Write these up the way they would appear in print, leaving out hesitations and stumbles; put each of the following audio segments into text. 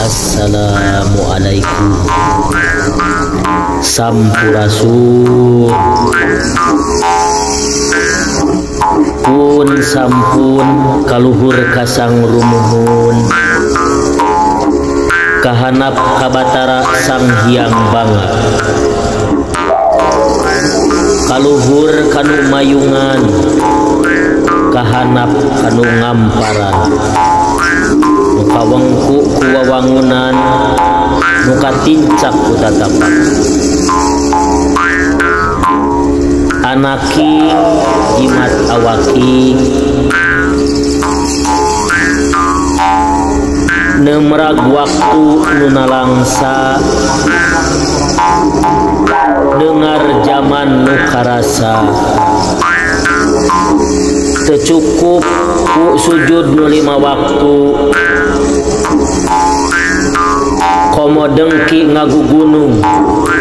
Assalamualaikum. Sampurasun. Pun sampun kaluhur kasang rumuhun. Kahanap kabatara Sang Hyang Banga. Kaluhur kanu mayungan, kahanap kanu ngamparan. Nu kawengku ku wawangunan, nu katincak ku tatapan. Anaki jimat awaki, nemrag waktu nu nalangsa, dengar zaman nu karasa. Teu cukup ku sujud nu 5 waktu, komo dengki ngagugunung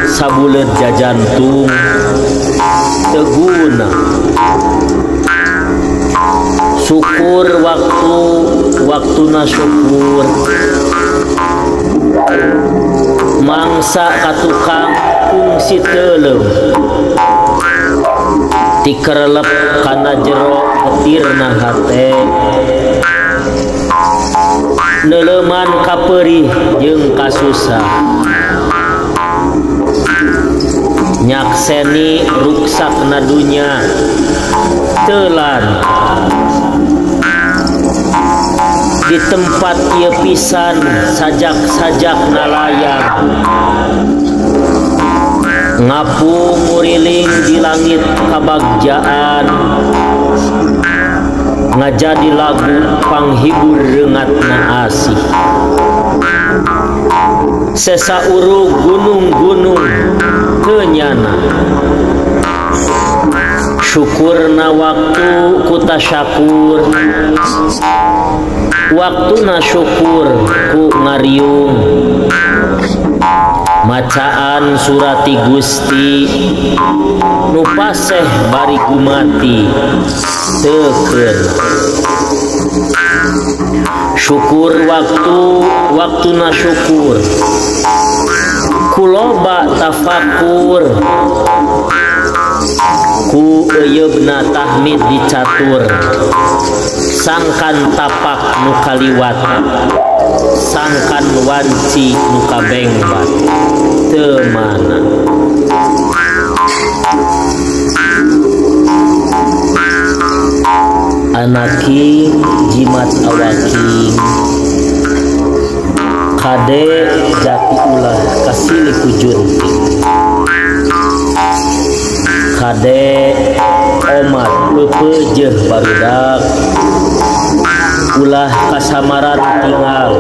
sabuleut jajantung teu guna. Syukur waktu waktuna syukur, mangsa ka tukang kungsi teuleum, tikerelep kana jero getirna hate, neuleuman kapeurih jeung kasusah, nyakseni ruksakna dunya. Telan di tempat ieu pisan sajak-sajak nalayang ngapung nguriling di langit kabagjaan ngajadi lagu panghibur reungatna asih sesa urug gunung-gunung teu nyana syukurna waktu ku tasyakur waktuna syukur ku ngariung macaan surati Gusti nu paseh bari gumati teu keuna syukur waktu waktuna syukur kuloba tafakur ku eyeubna tahmid dicatur sangkan tapak nu kaliwat sangkan wanci nu kabengbat teu mana anaking jimat awaking kade jati ulah kasilih ku junting kade omat pepeujeuh barudak ulah kasamaran tinggal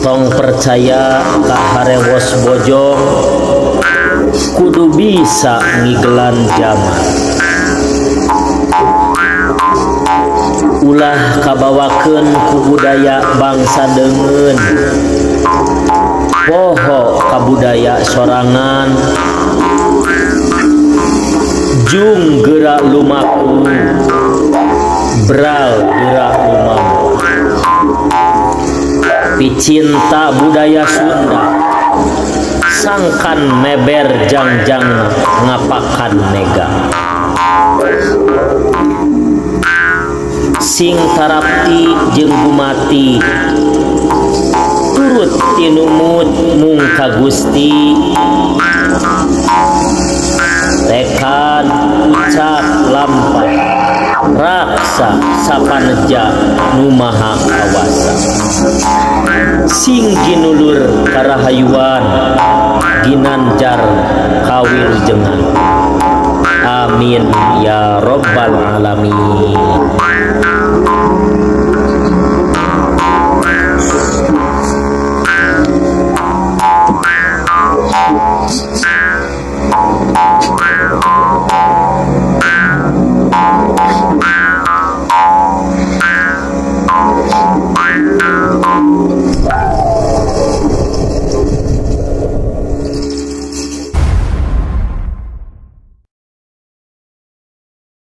tong percaya ka harewos bojong kudu bisa ngigelan jaman ulah kabawakeun ku budaya bangsa deungeun poho kabudaya sorangan jung gerak lumaku bral gerak lumaku picinta budaya Sunda sangkan meber jangjang ngapakan mega sing tarapti jeung gumati turut tinumut mung ka Gusti tekad ucap lampah raksa sapaneja nu maha kawasa sing ginulur karahayuan ginanjar kawilujengan. Amin ya rabbal alamin.